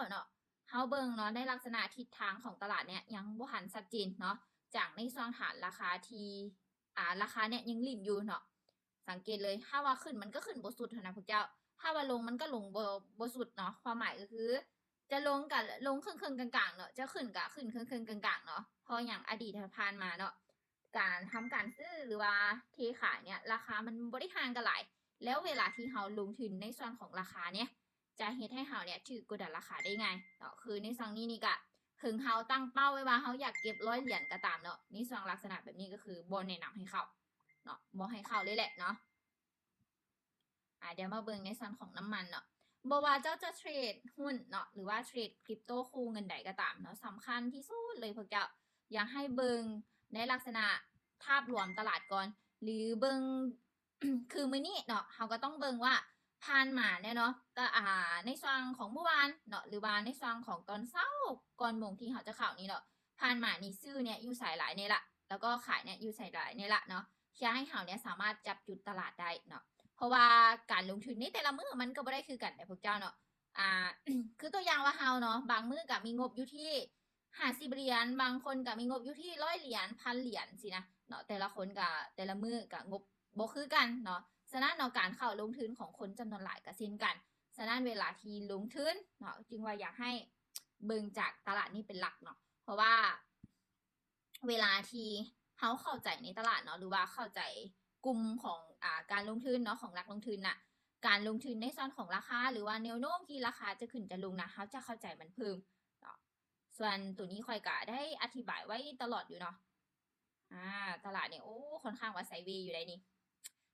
ເນາະ ເຮົາເບິ່ງເນາະ ໃນລັກສະນະທິດທາງຂອງຕະຫຼາດເນຍ ຍັງບໍ່ທັນຊັດເຈນເນາະ ຈາກໃນຊ່ວງຖານລາຄາທີ່ ອ່າ ລາຄາເນຍຍັງຫຼິ້ນຢູ່ເນາະ. ສັງເກດເລີຍ ຖ້າວ່າຂຶ້ນມັນກໍຂຶ້ນບໍ່ສຸດຫັ້ນນະພວກເຈົ້າ, ຖ້າວ່າລົງມັນກໍລົງບໍ່ ບໍ່ສຸດເນາະ. ຄວາມໝາຍກໍຄື ຈະລົງກໍລົງເຄິ່ງໆກາງໆເນາະ, ຈະຂຶ້ນກໍຂຶ້ນເຄິ່ງໆກາງໆເນາະ. ເພາະຫຍັງ? ອະດີດທີ່ຜ່ານມາເນາະ ການທຳການຊື້ ຫຼືວ່າເທຂາຍເນຍ ລາຄາມັນບໍ່ໄດ້ຫ່າງກັນຫຼາຍ. ແລ້ວເວລາທີ່ເຮົາລົງທຶນໃນສ່ວນຂອງລາຄາເນຍ ຈະເຮັດໃຫ້ເຮົາເນຍຖືກກົດດັນລາຄາໄດ້ງ່າຍເນາະ. ຄືໃນຊ່ວງນີ້ນີ້ກະ ເຖິງເຮົາຕັ້ງເປົ້າໄວ້ວ່າເຮົາຢາກເກັບຮ້ອຍຫຼຽນກໍຕາມເນາະ, ໃນຊ່ວງລັກສະນະແບບນີ້ກໍຄືບໍ່ແນະນຳໃຫ້ເຂົ້າເນາະ, ບໍ່ໃຫ້ເຂົ້າເລີຍແຫຼະເນາະ. ອາ ດຽວມາເບິ່ງໃນສ່ວນຂອງນ້ຳມັນເນາະ. ບໍ່ວ່າເຈົ້າຈະເທຣດຫຸ້ນເນາະ ຫຼືວ່າເທຣດຄຣິບໂຕຄູ່ເງິນໃດກໍຕາມເນາະ, ສຳຄັນທີ່ສຸດເລີຍພວກເຈົ້າ ຢາກໃຫ້ເບິ່ງໃນລັກສະນະພາບລວມຕະຫຼາດກ່ອນ ຫຼືເບິ່ງ ຄືມື້ນີ້ເນາະ ເຮົາກໍຕ້ອງເບິ່ງວ່າຜ່ານມາແນ່ເນາະ ກໍ ອ່າ ໃນຊ່ວງຂອງມື້ວານເນາະ ຫຼືວ່າໃນຊ່ວງຂອງຕອນເຊົ້າກ່ອນໂມງທີ່ເຮົາຈະເຂົ້ານີ້ເນາະ ຜ່ານມານີ້ຊື້ເນຍຢູ່ໃສຫຼາຍແນ່ລະ ແລ້ວກໍຂາຍເນຍຢູ່ໃສຫຼາຍແນ່ລະເນາະ ເພື່ອໃຫ້ເຮົາເນຍສາມາດຈັບຈຸດຕະຫຼາດໄດ້ເນາະ. ເພາະວ່າການລົງທຶນໃນແຕ່ລະມື້ມັນກໍບໍ່ໄດ້ຄືກັນເດ້ພວກເຈົ້າເນາະ. ອ່າ ຄືຕົວຢ່າງວ່າເຮົາເນາະ ບາງມື້ກໍມີງົບຢູ່ທີ່ຫ້າສິບຫຼຽນ, ບາງຄົນກໍມີງົບຢູ່ທີ່ຮ້ອຍຫຼຽນ, ພັນຫຼຽນຊີ້ນະເນາະ. ແຕ່ລະຄົນກໍ ແຕ່ລະມື້ກໍງົບບໍ່ຄືກັນເນາະ. ສະນັ້ນເນາະ ການເຂົ້າລົງທຶນຂອງຄົນຈຳນວນຫຼາຍກໍເຊັ່ນກັນ. ສະນັ້ນເວລາທີ່ລົງທຶນເນາະ ຈຶ່ງວ່າຢາກໃຫ້ເບິ່ງຈາກຕະຫຼາດນີ້ເປັນຫຼັກເນາະ. ເພາະວ່າເວລາທີ່ເຮົາເຂົ້າໃຈໃນຕະຫຼາດເນາະ ຫຼືວ່າເຂົ້າໃຈກຸ່ມຂອງ ອາ ການລົງທຶນເນາະ ຂອງນັກລົງທຶນນະ, ການລົງທຶນໃນສ່ວນຂອງລາຄາ ຫຼືວ່າແນວໂນ້ມທີ່ລາຄາຈະຂຶ້ນຈະລົງນະ ເຮົາຈະເຂົ້າໃຈມັນເພີ່ມເນາະ. ສ່ວນໂຕນີ້ຂ້ອຍກະໄດ້ອະທິບາຍໄວ້ຕະຫຼອດຢູ່ເນາະ. ອາ ຕະຫຼາດນີ້ ໂອ້ ຄ່ອນຂ້າງວ່າໄຊເວຢູ່ໃດນີ້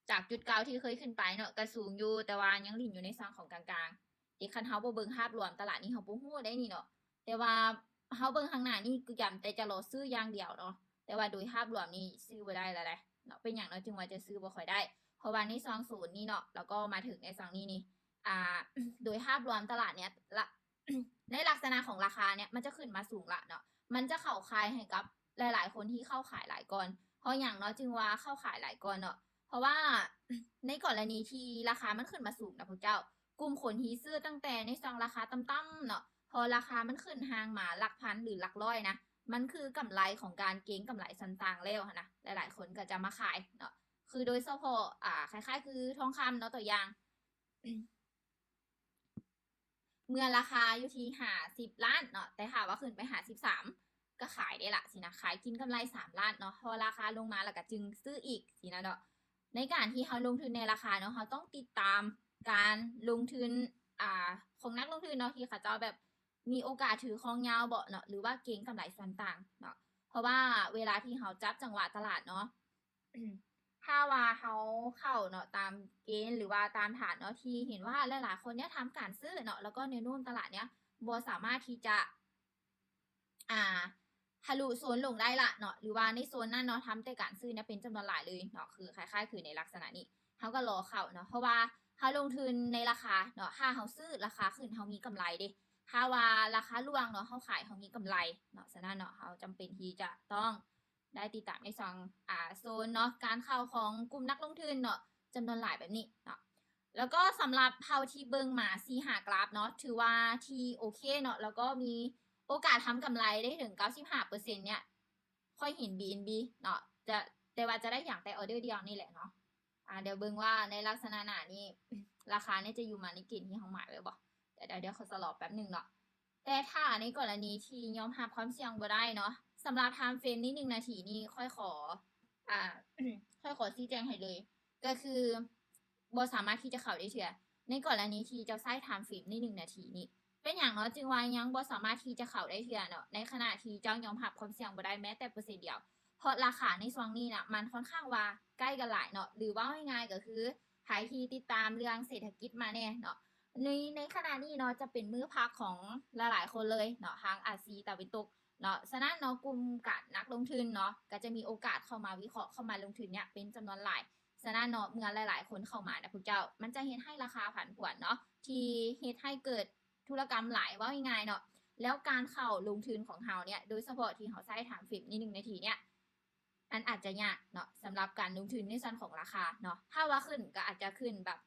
ຈາກຈຸດເກົ່າທີ່ເຄີຍຂຶ້ນໄປເນາະ ກະສູງຢູ່ ແຕ່ວ່າຍັງຫຼິ້ນຢູ່ໃນຊ່ອງຂອງກາງໆ. ເດ ຄັນເຮົາບໍ່ເບິ່ງພາບລວມຕະຫຼາດນີ້ ເຮົາບໍ່ຮູ້ໄດ໋ນີ້ເນາະ. ແຕ່ວ່າເຮົາເບິ່ງຂ້າງໜ້ານີ້ ກະຢາມແຕ່ຈະລໍຊື້ຢ່າງດຽວເນາະ, ແຕ່ວ່າໂດຍພາບລວມນີ້ຊື້ບໍ່ໄດ້ແລ້ວເດເນາະ. ເປັນຫຍັງເນາະ ຈຶ່ງວ່າຈະຊື້ບໍ່ຄ່ອຍໄດ້? ເພາະວ່າໃນຊ່ອງໂຊນນີ້ເນາະ ແລ້ວກໍມາເຖິງໃນຊ່ອງນີ້ນີ້ ອາ ໂດຍພາບລວມຕະຫຼາດເນີ້ຍ ລະ ໃນລັກສະນະຂອງລາຄາເນີ້ຍ ມັນຈະຂຶ້ນມາສູງລະເນາະ, ມັນຈະເຂົ້າຂ່າຍໃຫ້ກັບຫຼາຍໆຄົນທີ່ເຂົ້າຂາຍຫຼາຍກ່ອນ. ເພາະຫຍັງເນາະ ຈຶ່ງວ່າເຂົ້າຂາຍຫຼາຍກ່ອນເນາະ? ເພາະວ່າໃນກໍລະນີທີ່ລາຄາມັນຂຶ້ນມາສູງນະພວກເຈົ້າ, ກຸ່ມຄົນທີ່ຊື້ຕັ້ງແຕ່ໃນຊ່ວງລາຄາຕ່ຳໆເນາະ, ພໍລາຄາມັນຂຶ້ນຮ່າງມາຫຼັກພັນ ຫຼື ຫຼັກຮ້ອຍນະ, ມັນຄືກຳໄລຂອງການເກັງກຳໄລສ່ວນຕ່າງແລ້ວຫັ້ນນະ, ຫຼາຍໆຄົນກໍຈະມາຂາຍເນາະ. ຄືໂດຍສະເພາະ ອາ ຄ້າຍໆຄືທອງຄຳເນາະ, ຕົວຢ່າງ ເມື່ອລາຄາຢູ່ທີ່ຫ້າສິບລ້ານເນາະ, ແຕ່ຖ້າວ່າຂຶ້ນໄປຫ້າສິບສາມ ກໍຂາຍໄດ້ລະຊີ້ນະ, ຂາຍກິນກຳໄລສາມລ້ານເນາະ, ພໍລາຄາລົງມາແລ້ວກໍຈຶ່ງຊື້ອີກຊີ້ນະເນາະ. ໃນການທີ່ເຮົາລົງທຶນໃນລາຄາເນາະ, ເຮົາຕ້ອງຕິດຕາມການລົງທຶນ ອາ ຂອງນັກລົງທຶນເນາະ ທີ່ເຂົາເຈົ້າແບບມີໂອກາດຖືຄອງຍາວເບາະເນາະ ຫຼືວ່າເກັງກຳໄລສ່ວນຕ່າງເນາະ. ເພາະວ່າເວລາທີ່ເຮົາຈັບຈັງຫວະຕະຫຼາດເນາະ, ຖ້າວ່າເຮົາເຂົ້າເນາະ ຕາມເກນ ຫຼືວ່າຕາມຖານເນາະ ທີ່ເຫັນວ່າຫຼາຍໆຄົນເນຍທຳການຊື້ເນາະ, ແລ້ວກໍແນວໂນ້ມຕະຫຼາດເນຍບໍ່ສາມາດທີ່ຈະ ອ່າ ທະລຸໂຊນລົງໄດ້ລະເນາະ, ຫຼືວ່າໃນໂຊນນັ້ນເນາະ ທຳແຕ່ການຊື້ເນຍເປັນຈຳນວນຫຼາຍເລີຍເນາະ, ຄືຄ້າຍໆຄືໃນລັກສະນະນີ້ ເຮົາກໍລໍເຂົ້າເນາະ. ເພາະວ່າເຮົາລົງທຶນໃນລາຄາເນາະ, ຖ້າເຮົາຊື້ລາຄາຂຶ້ນ ເຮົາມີກຳໄລເດ້, ຖ້າວ່າລາຄາລ່ວງເນາະ ເຮົາຂາຍ ເຮົາມີກຳໄລເນາະ. ສະນັ້ນເນາະ ເຮົາຈຳເປັນທີ່ຈະຕ້ອງ ໄດ້ຕິດຕາມໃນຊ່ອງ ອາ ໂຊນເນາະ ການເຂົ້າຂອງກຸ່ມນັກລົງທຶນເນາະ ຈຳນວນຫຼາຍແບບນີ້ເນາະ. ແລ້ວກໍສຳລັບເຮົາທີ່ເບິ່ງມາສີ່ຫ້າກຣາຟເນາະ ຖືວ່າທີ່ໂອເຄເນາະ, ແລ້ວກໍມີໂອກາດທຳກຳໄລໄດ້ເຖິງເກົ້າສິບຫ້າເປີເຊັນເນຍ ຂ້ອຍເຫັນ ບີເອັນບີ ເນາະ, ຈະ ແຕ່ວ່າຈະໄດ້ຫຍັງແຕ່ອໍເດີດຽວນີ້ແຫຼະເນາະ. ອາ ດຽວເບິ່ງວ່າໃນລັກສະນະໜ້ານີ້ ລາຄານີ້ຈະຢູ່ມາໃນເກນທີ່ເຮົາໝາຍໄວ້ບໍ່. ດຽວ ດຽວ ດຽວ ຂໍສະຫຼອບແປັບໜຶ່ງເນາະ. ແຕ່ຖ້າໃນກໍລະນີທີ່ຍອມຮັບຄວາມສ່ຽງບໍ່ໄດ້ເນາະ, ສຳລັບທາມເຟຣມໃນໜຶ່ງນາທີນີ້ ຂ້ອຍຂໍ ອາ ຂ້ອຍຂໍຊີ້ແຈງໃຫ້ເລີຍ, ກໍຄືບໍ່ສາມາດທີ່ຈະເຂົ້າໄດ້ເທື່ອ ໃນກໍລະນີທີ່ເຈົ້າໃຊ້ທາມເຟຣມໃນໜຶ່ງນາທີນີ້. ເປັນຫຍັງເນາະ ຈຶ່ງວ່າຍັງບໍ່ສາມາດທີ່ຈະເຂົ້າໄດ້ເທື່ອເນາະ, ໃນຂະນະທີ່ເຈົ້າຍອມຮັບຄວາມສ່ຽງບໍ່ໄດ້ແມ້ແຕ່ເປີເຊັນດຽວ? ເພາະລາຄາໃນຊ່ວງນີ້ນະ ມັນຄ່ອນຂ້າງວ່າໃກ້ກັນຫຼາຍເນາະ, ຫຼືເວົ້າງ່າຍໆກໍຄື ໃຜທີ່ຕິດຕາມເລື່ອງເສດຖະກິດມາແນ່ເນາະ, ໃນ ໃນຂະນະນີ້ເນາະ ຈະເປັນມື້ພັກຂອງຫຼາຍໆຄົນເລີຍເນາະ ທາງອາຊີຕາເວັນຕົກເນາະ. ສະນັ້ນເນາະ ກຸ່ມການນັກລົງທຶນເນາະ ກໍຈະມີໂອກາດເຂົ້າມາວິເຄາະ ເຂົ້າມາລົງທຶນເນຍເປັນຈຳນວນຫຼາຍ. ສະນັ້ນເນາະ ເມື່ອຫຼາຍໆຄົນເຂົ້າມານະພວກເຈົ້າ ມັນຈະເຮັດໃຫ້ລາຄາຜັນຜວນເນາະ ທີ່ເຮັດໃຫ້ເກີດທຸລະກຳຫຼາຍ ເວົ້າງ່າຍໆເນາະ. ແລ້ວການເຂົ້າລົງທຶນຂອງເຮົາເນຍ ໂດຍສະເພາະທີ່ເຮົາໃຊ້ທາມເຟຣມໃນໜຶ່ງນາທີເນຍ ມັນອາດຈະຍາກເນາະ ສຳລັບການລົງທຶນໃນສ່ວນຂອງລາຄາເນາະ. ຖ້າວ່າຂຶ້ນກໍອາດຈະຂຶ້ນແບບ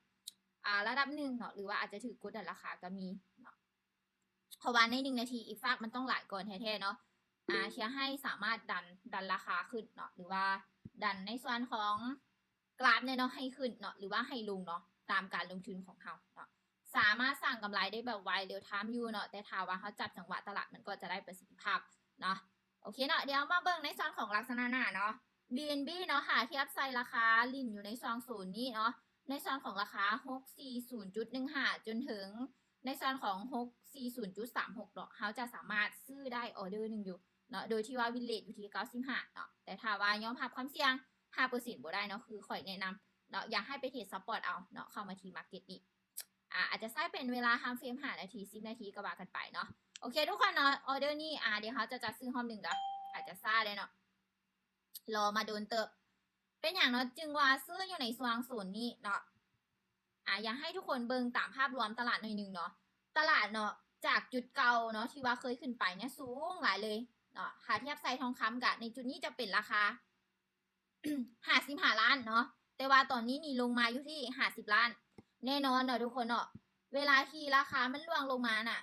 ອາ ລະດັບໜຶ່ງເນາະ ຫຼືວ່າອາດຈະຖືກກົດດັນລາຄາກໍມີເນາະ. ເພາະວ່າໃນໜຶ່ງນາທີອີກຟາກມັນຕ້ອງຫຼາຍກ່ອນແທ້ໆເນາະ ອາ ເພື່ອໃຫ້ສາມາດດັນ ດັນລາຄາຂຶ້ນເນາະ ຫຼືວ່າດັນໃນສ່ວນຂອງກຣາຟເນຍເນາະ ໃຫ້ຂຶ້ນເນາະ ຫຼືວ່າໃຫ້ລົງເນາະ ຕາມການລົງທຶນຂອງເຮົາເນາະ ສາມາດສ້າງກຳໄລໄດ້ແບບໄວ real time ຢູ່ເນາະ ແຕ່ຖ້າວ່າເຮົາຈັບຈັງຫວະຕະຫຼາດ ມັນກໍຈະໄດ້ປະສິດທິພາບເນາະ. ໂອເຄເນາະ ດຽວມາເບິ່ງໃນສ່ວນຂອງລັກສະນະໜ້າເນາະ ບີເອັນບີເນາະ ຖ້າທຽບໃສ່ລາຄາຫຼິ້ນຢູ່ໃນຊ່ວງໂຊນນີ້ເນາະ ໃນສ່ວນຂອງລາຄາຫົກສີ່ສູນຈຸດໜຶ່ງຫ້າ ຈົນເຖິງໃນສ່ວນຂອງຫົກສີ່ສູນຈຸດສາມຫົກເນາະ ເຮົາຈະສາມາດຊື້ໄດ້ອໍເດີໜຶ່ງຢູ່ເນາະ ໂດຍທີ່ວ່າວິນເຣດຢູ່ທີ່ເກົ້າສິບຫ້າເນາະ ແຕ່ຖ້າວ່າຍອມຮັບຄວາມສ່ຽງຫ້າເປີເຊັນບໍ່ໄດ້ເນາະ ຄືຂ້ອຍແນະນຳເນາະ ຢາກໃຫ້ໄປເທຣດສະປອດເອົາເນາະ ເຂົ້າມາທີ່ມາເກັດນີ້ ອາ ອາດຈະໃຊ້ເປັນເວລາທາມເຟຣມຫ້ານາທີ ສິບນາທີກໍວ່າກັນໄປເນາະ. ໂອເຄທຸກຄົນເນາະ ອໍເດີນີ້ ອາ ດຽວເຮົາຈະຈັດຊື້ຮອບໜຶ່ງເດີ ອາດຈະຊ້າແດ່ເນາະ ລໍມາດົນເຕີບ. ເປັນຫຍັງເນາະ ຈຶ່ງວ່າຊື້ຢູ່ໃນຊ່ວງໂຊນນີ້ເນາະ ອາ ຢາກໃຫ້ທຸກຄົນເບິ່ງຕາມພາບລວມຕະຫຼາດໜ້ອຍໜຶ່ງເນາະ ຕະຫຼາດເນາະ ຈາກຈຸດເກົ່າເນາະ ທີ່ວ່າເຄີຍຂຶ້ນໄປເນຍ ສູງຫຼາຍເລີຍເນາະ ຖ້າທຽບໃສ່ທອງຄຳກະໃນຈຸດນີ້ຈະເປັນລາຄາ ຫ້າສິບຫ້າລ້ານເນາະ ແຕ່ວ່າຕອນນີ້ນີ້ລົງມາຢູ່ທີ່ຫ້າສິບລ້ານ ແນ່ນອນເນາະທຸກຄົນເນາະ ເວລາທີ່ລາຄາມັນລ່ວງລົງມານະ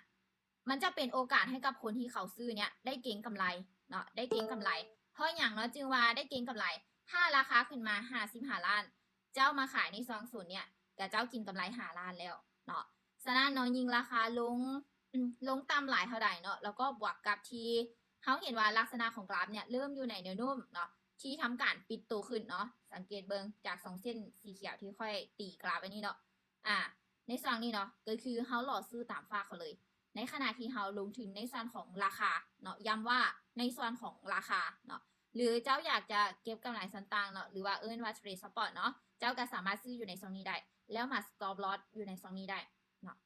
ມັນຈະເປັນໂອກາດໃຫ້ກັບຄົນທີ່ເຂົາຊື້ເນຍໄດ້ເກັງກຳໄລເນາະ ໄດ້ເກັງກຳໄລ. ເພາະຫຍັງເນາະ ຈຶ່ງວ່າໄດ້ເກັງກຳໄລ? ຖ້າລາຄາຂຶ້ນມາຫ້າສິບຫ້າລ້ານ ເຈົ້າມາຂາຍໃນຊ່ວງໂຊນເນຍ ກະເຈົ້າກິນກຳໄລຫ້າລ້ານແລ້ວເນາະ. ສະນັ້ນເນາະ ຍິ່ງລາຄາລົງ ລົງຕ່ຳຫຼາຍເທົ່າໃດເນາະ ແລ້ວກໍບວກກັບທີ່ເຮົາເຫັນວ່າລັກສະນະຂອງກຣາຟເນຍເລີ່ມຢູ່ໃນແນວໂນ້ມເນາະ ທີ່ທຳການປິດໂຕຂຶ້ນເນາະ ສັງເກດເບິ່ງຈາກສອງເສັ້ນສີຂຽວທີ່ຂ້ອຍຕີກຣາຟອັນນີ້ເນາະ ອາ ໃນຊ່ວງນີ້ເນາະ ກໍຄືເຮົາລໍຊື້ຕາມຟ້າເຂົາເລີຍ ໃນຂະນະທີ່ເຮົາລົງທຶນໃນສ່ວນຂອງລາຄາເນາະ ຢ້ຳວ່າໃນສ່ວນຂອງລາຄາເນາະ ຫຼືເຈົ້າຢາກຈະເກັບກຳໄລສ່ວນຕ່າງເນາະ ຫຼືວ່າເອີ້ນວ່າເທຣດສະປອດເນາະ ເຈົ້າກໍສາມາດຊື້ຢູ່ໃນຊ່ວງນີ້ໄດ້ ແລ້ວມາສະຕັອບລອສຢູ່ໃນຊ່ວງນີ້ໄດ້ເນາະ.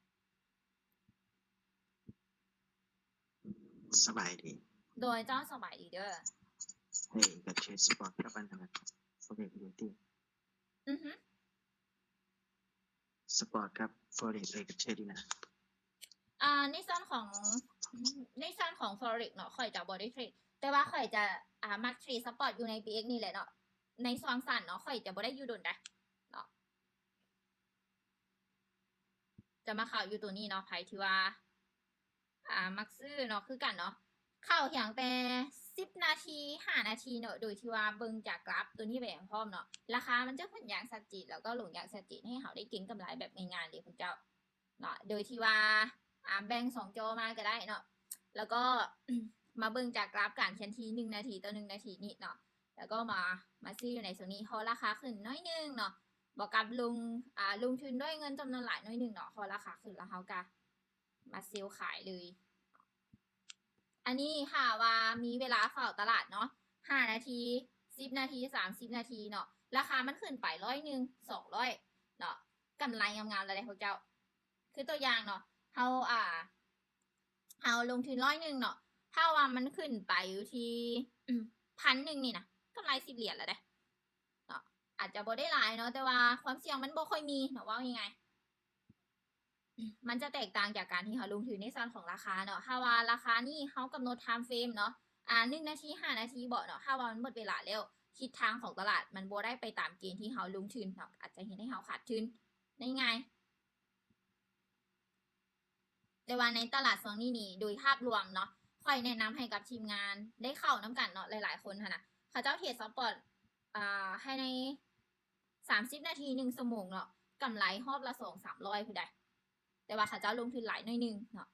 ສະບາຍດີ ໂດຍ ເຈົ້າສະບາຍດີເດີ. ເອີ ກໍເທຣດສະປອດກັບອັນນັ້ນ Forex ຢູ່ຕິ ອືຮຶ ສະປອດກັບ Forex ເອີ ກໍເທຣດຢູ່ນະ. ອາ ໃນສ່ວນຂອງ ໃນສ່ວນຂອງ Forex ເນາະ ຂ້ອຍຈະບໍ່ໄດ້ເທຣດ ແຕ່ວ່າຂ້ອຍຈະ ອາ ມັກເທຣດສະປອດຢູ່ໃນ ບີເອັກ ນີ້ແຫຼະເນາະ ໃນຊ່ວງສັ້ນເນາະ ຂ້ອຍຈະບໍ່ໄດ້ຢູ່ດົນໃດເນາະ ຈະມາເຂົ້າຢູ່ໂຕນີ້ເນາະ ໃຜທີ່ວ່າ ອາ ມັກຊື້ເນາະ ຄືກັນເນາະ ເຂົ້າພຽງແຕ່ສິບນາທີ ຫ້ານາທີເນາະ ໂດຍທີ່ວ່າເບິ່ງຈາກກຣາຟໂຕນີ້ໄປພ້ອມເນາະ ລາຄາມັນຈະຂຶ້ນຢ່າງຊັດເຈນ ແລ້ວກໍລົງຢ່າງຊັດເຈນ ໃຫ້ເຮົາໄດ້ເກັງກຳໄລແບບງ່າຍໆເລີຍພວກເຈົ້າເນາະ ໂດຍທີ່ວ່າ ອາ ແບ່ງສອງຈໍມາກໍໄດ້ເນາະ ແລ້ວກໍມາເບິ່ງຈາກກຣາຟການເຄື່ອນທີ່ໜຶ່ງນາທີຕໍ່ໜຶ່ງນາທີນີ້ເນາະ ແລ້ວກໍມາ ມາຊື້ຢູ່ໃນໂຊນນີ້ ເພາະລາຄາຂຶ້ນໜ້ອຍໜຶ່ງເນາະ ບວກກັບລົງ ອາ ລົງທຶນດ້ວຍເງິນຈຳນວນຫຼາຍໜ້ອຍໜຶ່ງເນາະ ເພາະລາຄາຂຶ້ນ ແລ້ວເຮົາກໍ ມາເຊວຂາຍເລີຍ. ອັນນີ້ຖ້າວ່າມີເວລາເຝົ້າຕະຫຼາດເນາະ ຫ້ານາທີ ສິບນາທີ ສາມສິບນາທີເນາະ ລາຄາມັນຂຶ້ນໄປຮ້ອຍໜຶ່ງ ສອງຮ້ອຍເນາະ ກຳໄລງາມໆແລ້ວເດ້ພວກເຈົ້າ. ຄືຕົວຢ່າງເນາະ ເຮົາ ອ່າ ເຮົາລົງທຶນຮ້ອຍໜຶ່ງເນາະ ຖ້າວ່າມັນຂຶ້ນໄປຢູ່ທີ່ ອືມ ພັນໜຶ່ງນີ້ນະ ກຳໄລສິບຫຼຽນແລ້ວເດ້ເນາະ ອາດຈະບໍ່ໄດ້ຫຼາຍເນາະ ແຕ່ວ່າຄວາມສ່ຽງມັນບໍ່ຄ່ອຍມີເນາະ ເວົ້າງ່າຍໆ. ມັນຈະແຕກຕ່າງຈາກການທີ່ເຮົາລົງທຶນໃນສ່ວນຂອງລາຄາເນາະ ຖ້າວ່າລາຄານີ້ເຮົາກຳນົດທາມເຟຣມເນາະ ອາ ໜຶ່ງນາທີ ຫ້ານາທີເບາະເນາະ ຖ້າວ່າມັນໝົດເວລາແລ້ວ ທິດທາງຂອງຕະຫຼາດມັນບໍ່ໄດ້ໄປຕາມເກນທີ່ເຮົາລົງທຶນເນາະ ອາດຈະເຮັດໃຫ້ເຮົາຂາດທຶນໄດ້ງ່າຍ. ແຕ່ວ່າໃນຕະຫຼາດຊ່ວງນີ້ນີ້ ໂດຍພາບລວມເນາະ ຂ້ອຍແນະນຳໃຫ້ກັບທີມງານໄດ້ເຂົ້ານຳກັນເນາະ ຫຼາຍໆຄົນຫັ້ນນະ ເຂົາເຈົ້າເທຣດສະປອດ ອາ ພາຍໃນ ສາມສິບນາທີ ໜຶ່ງຊົ່ວໂມງເນາະ ກຳໄລຮອບລະສອງສາມຮ້ອຍພຸ້ນໃດ ແຕ່ວ່າເຂົາເຈົ້າລົງທຶນຫຼາຍໜ້ອຍໜຶ່ງເນາະ.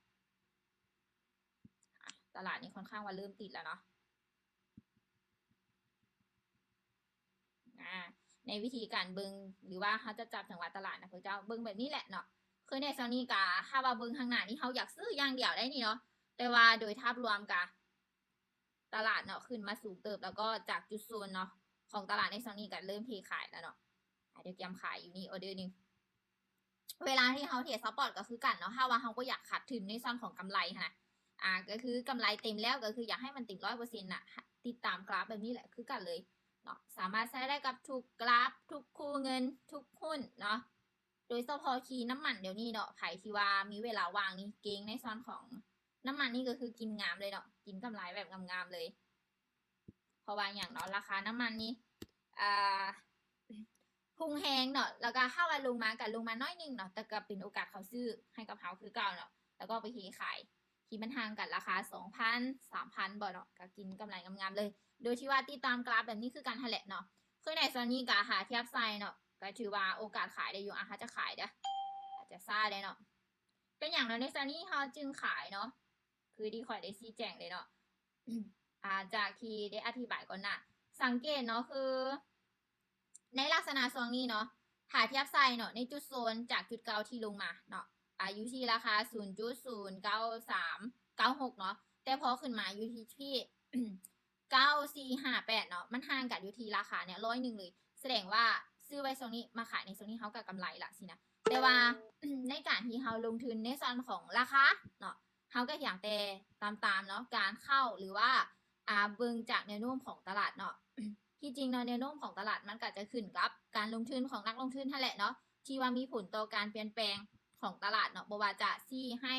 ອາ ຕະຫຼາດນີ້ຄ່ອນຂ້າງວ່າເລີ່ມຕິດແລ້ວເນາະ ອາ ໃນວິທີການເບິ່ງ ຫຼືວ່າເຮົາຈະຈັບຈັງຫວະຕະຫຼາດນະ ພວກເຈົ້າເບິ່ງແບບນີ້ແຫຼະເນາະ ຄືໃນຊ່ວງນີ້ກະ ຖ້າວ່າເບິ່ງທາງໜ້ານີ້ ເຮົາຢາກຊື້ຢ່າງດຽວໄດ້ນີ້ເນາະ ແຕ່ວ່າໂດຍພາບລວມກະ ຕະຫຼາດເນາະ ຂຶ້ນມາສູງເຕີບ ແລ້ວກໍຈາກຈຸດສູນເນາະ ຂອງຕະຫຼາດໃນຊ່ວງນີ້ກໍເລີ່ມເທຂາຍແລ້ວເນາະ ອາດຈະກຽມຂາຍຢູ່ນີ້ອໍເດີໜຶ່ງ. ເວລາທີ່ເຮົາເທຣດສະປອດກໍຄືກັນເນາະ ຖ້າວ່າເຮົາບໍ່ຢາກຂາດທຶນໃນສ່ວນຂອງກຳໄລຫັ້ນນະ ອາ ກໍຄືກຳໄລເຕັມແລ້ວ ກໍຄືຢາກໃຫ້ມັນເຕັມຮ້ອຍເປີເຊັນນະ ຕິດຕາມກຣາຟແບບນີ້ແຫຼະ ຄືກັນເລີຍເນາະ ສາມາດໃຊ້ໄດ້ກັບທຸກກຣາຟ ທຸກຄູ່ເງິນ ທຸກຫຸ້ນເນາະ. ໂດຍສະເພາະທີ່ນ້ຳມັນດຽວນີ້ເນາະ ໃຜທີ່ວ່າມີເວລາວ່າງນີ້ ເກັງໃນສ່ວນຂອງນ້ຳມັນນີ້ກໍຄືກິນງາມເລີຍເນາະ ກິນກຳໄລແບບງາມໆເລີຍ. ເພາະວ່າຫຍັງເນາະ ລາຄານ້ຳມັນນີ້ ອ່າ ພຸ່ງແຮງເນາະ ແລ້ວກໍຖ້າວ່າລົງມາກໍລົງມາໜ້ອຍໜຶ່ງເນາະ ແຕ່ກໍເປັນໂອກາດເຂົ້າຊື້ໃຫ້ກັບເຮົາຄືເກົ່າເນາະ ແລ້ວກໍໄປເທຂາຍ ທີ່ມັນຫ່າງກັນລາຄາສອງພັນ ສາມພັນບໍ່ເນາະ ກໍກິນກຳໄລງາມໆເລີຍ ໂດຍທີ່ວ່າຕິດຕາມກຣາຟແບບນີ້ຄືກັນຫັ້ນແຫຼະເນາະ. ຄືໃນຊ່ວງນີ້ກໍຫາທຽບໃສ່ເນາະ ກໍຖືວ່າໂອກາດຂາຍໄດ້ຢູ່ ອາດຈະຂາຍເດີ້ ອາດຈະຊ້າໄດ້ເນາະ. ເປັນຫຍັງເນາະ ໃນຊ່ວງນີ້ເຮົາຈຶ່ງຂາຍເນາະ ຄືທີ່ຂ້ອຍໄດ້ຊີ້ແຈງເລີຍເນາະ ອາ ຈາກທີ່ໄດ້ອະທິບາຍກ່ອນໜ້າ ສັງເກດເນາະ ຄື ໃນລັກສະນະຊ່ວງນີ້ເນາະ ຖ້າທຽບໃສ່ເນາະ ໃນຈຸດໂຊນຈາກຈຸດເກົ່າທີ່ລົງມາເນາະ ອາ ຢູ່ທີ່ລາຄາສູນຈຸດສູນເກົ້າສາມເກົ້າຫົກເນາະ ແຕ່ພໍຂຶ້ນມາຢູ່ທີ່ ທີ່ເກົ້າສີ່ຫ້າແປດເນາະ ມັນຫ່າງກັນຢູ່ທີ່ລາຄາເນີ້ຍຮ້ອຍໜຶ່ງເລີຍ ສະແດງວ່າຊື້ໄວ້ຊ່ວງນີ້ ມາຂາຍໃນຊ່ວງນີ້ ເຮົາກໍກຳໄລລະຊີ້ນະ. ແຕ່ວ່າ ໃນການທີ່ເຮົາລົງທຶນໃນສ່ວນຂອງລາຄາເນາະ ເຮົາກໍພຽງແຕ່ຕາມໆເນາະ ການເຂົ້າ ຫຼືວ່າ ອາ ເບິ່ງຈາກແນວໂນ້ມຂອງຕະຫຼາດເນາະ. ທີ່ຈິງເນາະ ແນວໂນ້ມຂອງຕະຫຼາດມັນກໍຈະຂຶ້ນກັບການລົງທຶນຂອງນັກລົງທຶນຫັ້ນແຫຼະເນາະ ທີ່ວ່າມີຜົນຕໍ່ການປ່ຽນແປງຂອງຕະຫຼາດເນາະ ບໍ່ວ່າຈະຊີ້ໃຫ້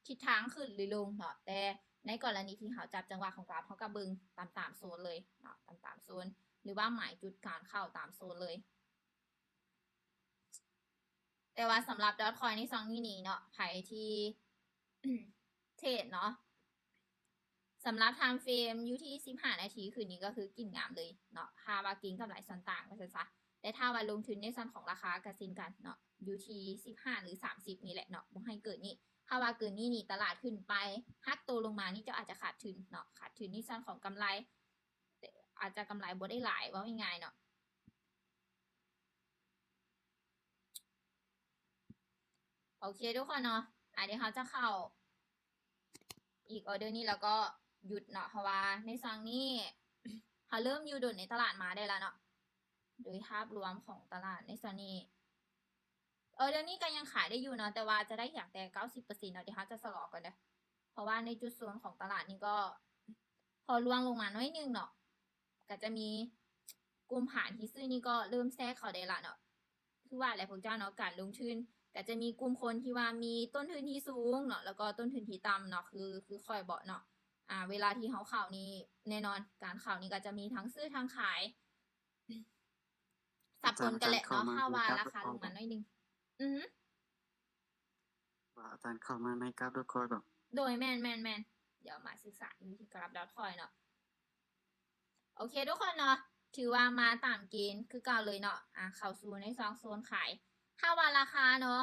ທິດທາງຂຶ້ນ ຫຼື ລົງເນາະ. ແຕ່ໃນກໍລະນີທີ່ເຮົາຈັບຈັງຫວະຂອງກຣາຟ ເຮົາກໍເບິ່ງຕາມໆໂຊນເລີຍເນາະ ຕາມໆໂຊນ ຫຼືວ່າໝາຍຈຸດການເຂົ້າຕາມໂຊນເລີຍ. ແຕ່ວ່າສຳລັບດອດຄອຍໃນຊ່ວງນີ້ນີ້ເນາະ ໃຜທີ່ເທຣດເນາະ ສຳລັບທາມເຟຣມຢູ່ທີ່ສິບຫ້ານາທີຂຶ້ນນີ້ກໍຄືກິນງາມເລີຍເນາະ ຖ້າວ່າເກັງກຳໄລສ່ວນຕ່າງວ່າຊັ້ນຊະ. ແຕ່ຖ້າວ່າລົງທຶນໃນສ່ວນຂອງລາຄາກໍເຊັ່ນກັນເນາະ ຢູ່ທີ່ສິບຫ້າ ຫຼື ສາມສິບນີ້ແຫຼະເນາະ ບໍ່ໃຫ້ເກີນນີ້. ຖ້າວ່າເກີນນີ້ນີ້ຕະຫຼາດຂຶ້ນໄປ ຫັກໂຕລົງມານີ້ ເຈົ້າອາດຈະຂາດທຶນເນາະ ຂາດທຶນໃນສ່ວນຂອງກຳໄລ ອາດຈະກຳໄລບໍ່ໄດ້ຫຼາຍ ເວົ້າງ່າຍໆເນາະ. ໂອເຄທຸກຄົນເນາະ ອາ ດຽວເຮົາຈະເຂົ້າອີກອໍເດີນີ້ ແລ້ວກໍຢຸດເນາະ ເພາະວ່າໃນຊ່ວງນີ້ເຮົາເລີ່ມຢູ່ດົນໃນຕະຫຼາດມາໄດ້ແລ້ວເນາະ. ໂດຍພາບລວມຂອງຕະຫຼາດໃນຊ່ວງນີ້ ອໍເດີນີ້ກໍຍັງຂາຍໄດ້ຢູ່ເນາະ ແຕ່ວ່າຈະໄດ້ພຽງແຕ່ເກົ້າສິບເປີເຊັນເນາະ. ດຽວເຮົາຈະຊະລໍກ່ອນເດີ້ ເພາະວ່າໃນຈຸດໂຊນຂອງຕະຫຼາດນີ້ກໍພໍລ່ວງລົງມາໜ້ອຍໜຶ່ງເນາະ ກໍຈະມີກຸ່ມຖານທີ່ຊື້ນີ້ກໍເລີ່ມແຊກເຂົ້າໄດ້ລະເນາະ. ຄືວ່າແຫຼະພວກເຈົ້າເນາະ ການລົງທຶນກໍຈະມີກຸ່ມຄົນທີ່ວ່າມີຕົ້ນທຶນທີ່ສູງເນາະ ແລ້ວກໍຕົ້ນທຶນທີ່ຕ່ຳເນາະ ຄື ຄືຂ້ອຍເບາະເນາະ. ອາ ເວລາທີ່ເຮົາເຂົ້ານີ້ ແນ່ນອນການເຂົ້ານີ້ກໍຈະມີທັງຊື້ທັງຂາຍ ສັບສົນກັນແຫຼະເນາະ ຖ້າວ່າລາຄາລົງມາໜ້ອຍໜຶ່ງ. ອືຮຶ ວ່າອາຈານເຂົ້າມາໃນກຣາຟດອດຄອຍບໍ? ໂດຍ ແມ່ນໆໆ ດຽວມາສຶກສາຢູ່ທີ່ກຣາຟດອດຄອຍເນາະ. ໂອເຄທຸກຄົນເນາະ ຖືວ່າມາຕາມເກນຄືເກົ່າເລີຍເນາະ ອາ ເຂົ້າສູ່ໃນຊ່ວງໂຊນຂາຍ. ຖ້າວ່າລາຄາເນາະ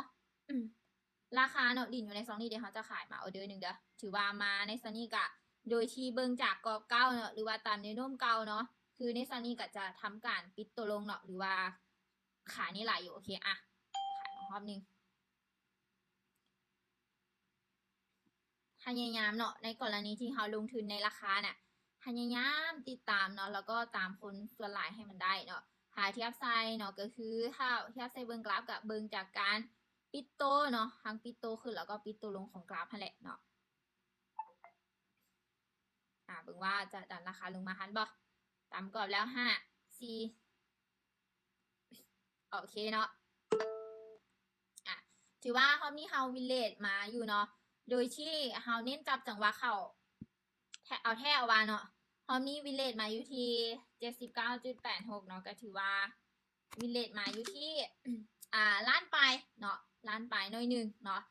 ອາ ລາຄາເນາະ ຫຼິ້ນຢູ່ໃນຊ່ວງນີ້ ດຽວເຮົາຈະຂາຍມາອໍເດີໜຶ່ງເດີ້ ຖືວ່າມາໃນຊ່ວງນີ້ກະ ໂດຍທີ່ເບິ່ງຈາກກອບເກົ່າເນາະ ຫຼືວ່າຕາມແນວໂນ້ມເກົ່າເນາະ ຄືໃນຊ່ວງນີ້ກະຈະທຳການປິດໂຕລົງເນາະ ຫຼືວ່າຂາຍນີ້ຫຼາຍຢູ່. ໂອເຄ ອາ ຂາຍມາຮອບໜຶ່ງ. ພະຍາຍາມເນາະ ໃນກໍລະນີທີ່ເຮົາລົງທຶນໃນລາຄານະ ພະຍາຍາມຕິດຕາມເນາະ ແລ້ວກໍຕາມຄົນສ່ວນຫຼາຍໃຫ້ມັນໄດ້ເນາະ. ຖ້າທຽບໃສ່ເນາະ ກໍຄືຖ້າທຽບໃສ່ເບິ່ງກຣາຟ ກໍເບິ່ງຈາກການປິດໂຕເນາະ ທັງປິດໂຕຂຶ້ນ ແລ້ວກໍປິດໂຕລົງຂອງກຣາຟຫັ້ນແຫຼະເນາະ. ອາ ເບິ່ງວ່າຈະດັນລາຄາລົງມາທັນບໍ່? ຕາມກອບແລ້ວ ຫ້າ ສີ່ ໂອເຄເນາະ. ອາ ຖືວ່າຮອບນີ້ເຮົາວິນເລດມາຢູ່ເນາະ ໂດຍທີ່ເຮົາເນັ້ນຈັບຈັງຫວະເຂົ້າ ແທ້ ເອົາແທ້ເອົາວ່າເນາະ. ຮອບນີ້ວິນເລດມາຢູ່ທີ່ເຈັດສິບເກົ້າຈຸດແປດຫົກເນາະ ກໍຖືວ່າວິນເລດມາຢູ່ທີ່ ອາ ລ້ານປາຍເນາະ ລ້ານປາຍໜ້ອຍໜຶ່ງເນາະ.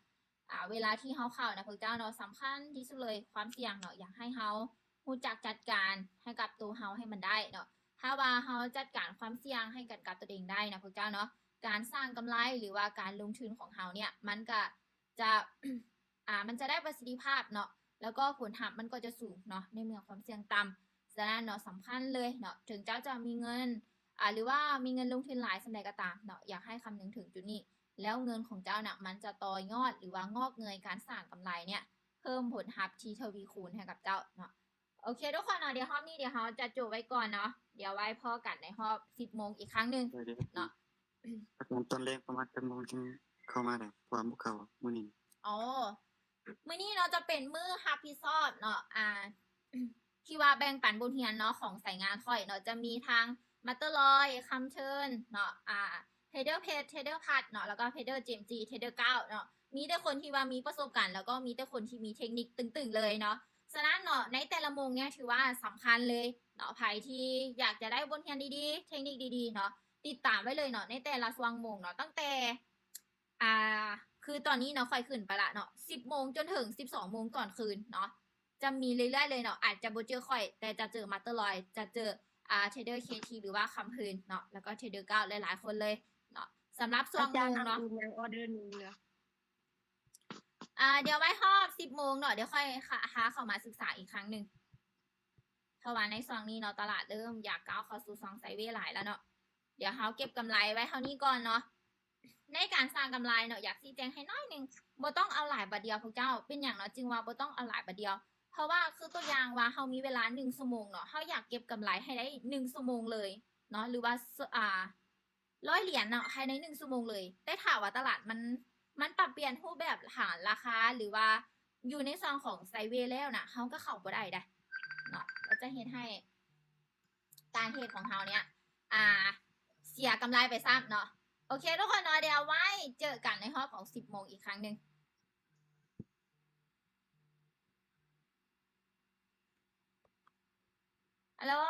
ອາ ເວລາທີ່ເຮົາເຂົ້ານະພວກເຈົ້າເນາະ ສຳຄັນທີ່ສຸດເລີຍຄວາມສ່ຽງເນາະ ຢາກໃຫ້ເຮົາຮູ້ຈັກຈັດການໃຫ້ກັບໂຕເຮົາໃຫ້ມັນໄດ້ເນາະ. ຖ້າວ່າເຮົາຈັດການຄວາມສ່ຽງໃຫ້ກັນກັບຕົວເອງໄດ້ນະພວກເຈົ້າເນາະ ການສ້າງກຳໄລ ຫຼືວ່າການລົງທຶນຂອງເຮົາເນີ້ຍ ມັນກະຈະ ອາ ມັນຈະໄດ້ປະສິດທິພາບເນາະ ແລ້ວກໍຜົນຮັບມັນກໍຈະສູງເນາະ ໃນເມື່ອຄວາມສ່ຽງຕ່ຳ. ສະນັ້ນເນາະ ສຳຄັນເລີຍເນາະ ເຖິງເຈົ້າຈະມີເງິນ ອາ ຫຼືວ່າມີເງິນລົງທຶນຫຼາຍສ່ຳໃດກໍຕາມເນາະ ຢາກໃຫ້ຄຳນຶງເຖິງຈຸດນີ້ ແລ້ວເງິນຂອງເຈົ້ານະ ມັນຈະຕໍ່ຍອດ ຫຼືວ່າງອກເງີຍ ການສ້າງກຳໄລເນີ້ຍ ເພີ່ມຜົນຮັບທີ່ທະວີຄູນໃຫ້ກັບເຈົ້າເນາະ. ໂອເຄທຸກຄົນເນາະ ດຽວຮອບນີ້ ດຽວເຮົາຈະຈົບໄວ້ກ່ອນເນາະ ດຽວໄວ້ພໍ້ກັນໃນຮອບສິບໂມງອີກຄັ້ງໜຶ່ງເນາະ. ອາຈານ ຕອນແລງປະມານຈັກໂມງຈຶ່ງເຂົ້າມາໄດ້? ເພາະວ່າບໍ່ເຂົ້າມື້ນີ້. ອໍ ມື້ນີ້ເນາະ ຈະເປັນມື້ຮັບຜິດຊອບເນາະ ອາ ທີ່ວ່າແບ່ງປັນບົດຮຽນເນາະ ຂອງສາຍງານຂ້ອຍເນາະ ຈະມີທັງ Master Loy, Camturn ເນາະ ອາ Trader Pet, Trader Pad ເນາະ ແລ້ວກໍ Trader ເຈມ ຈີ Trader ເກົ້າເນາະ. ມີແຕ່ຄົນທີ່ວ່າມີປະສົບການ ແລ້ວກໍມີແຕ່ຄົນທີ່ມີເທັກນິກຕຶງໆເລີຍເນາະ. ສະນັ້ນເນາະ ໃນແຕ່ລະໂມງເນີ້ຍ ຖືວ່າສຳຄັນເລີຍເນາະ ໃຜທີ່ຢາກຈະໄດ້ບົດຮຽນດີໆ ເທັກນິກດີໆເນາະ ຕິດຕາມໄວ້ເລີຍເນາະ ໃນແຕ່ລະຊ່ວງໂມງເນາະ ຕັ້ງແຕ່ ອາ ຄ ຄືຕອນນີ້ເນາະ ຂ້ອຍຂຶ້ນໄປລະເນາະ ສິບໂມງຈົນເຖິງສິບສອງໂມງຕອນຄືນເນາະ ຈະມີເລື້ອຍໆເລີຍເນາະ ອາດຈະບໍ່ເຈີຂ້ອຍ ແຕ່ຈະເຈີມາສເຕີລອຍ ຈະເຈີ ອ່າ ເທຣດເດີ ເຄທີ ຫຼືວ່າຄຳເພິ່ນເນາະ ແລ້ວກໍເທຣດເດີເກົ້າ ຫຼາຍໆຄົນເລີຍເນາະ ສຳລັບຊ່ວງໂມງເນາະ ອາຈານ ອາ ດຽວໄວ້ຮອບສິບໂມງເນາະ ດຽວຂ້ອຍຫາເຂົ້າມາສຶກສາອີກຄັ້ງໜຶ່ງ ເພາະວ່າໃນຊ່ວງນີ້ເນາະ ຕະຫຼາດເລີ່ມຢາກກ້າວເຂົ້າສູ່ຊ່ວງໄຊເວຫຼາຍແລ້ວເນາະ ດຽວເຮົາເກັບກຳໄລໄວ້ເທົ່ານີ້ກ່ອນເນາະ ໃນການສ້າງກຳໄລເນາະ ຢາກຊີ້ແຈງໃຫ້ໜ້ອຍໜຶ່ງ ບໍ່ຕ້ອງເອົາຫຼາຍບາດດຽວພວກເຈົ້າ ເປັນຫຍັງເນາະ ຈຶ່ງວ່າບໍ່ຕ້ອງເອົາຫຼາຍບາດດຽວ ເພາະວ່າຄືຕົວຢ່າງວ່າເຮົາມີເວລາໜຶ່ງຊົ່ວໂມງເນາະ ເຮົາຢາກເກັບກຳໄລໃຫ້ໄດ້ໜຶ່ງຊົ່ວໂມງເລີຍເນາະ ຫຼືວ່າ ອ່າ ຮ້ອຍຫຼຽນເນາະ ພາຍໃນໜຶ່ງຊົ່ວໂມງເລີຍ ແຕ່ຖ້າວ່າຕະຫຼາດມັນ ມັນປັບປ່ຽນຮູບແບບຫານລາຄາ ຫຼືວ່າຢູ່ໃນຊ່ວງຂອງໄຊເວແລ້ວນະ ເຮົາກໍເຂົ້າບໍ່ໄດ້ເດ້ເນາະ ກໍຈະເຮັດໃຫ້ການເທຣດຂອງເຮົາເນຍ ອ່າ ເສຍກຳໄລໄປຊ້ຳເນາະ ໂອເຄທຸກຄົນເນາະ ດຽວໄວ້ເຈີກັນໃນຮອບຂອງສິບໂມງອີກຄັ້ງໜຶ່ງ ຮາໂລ.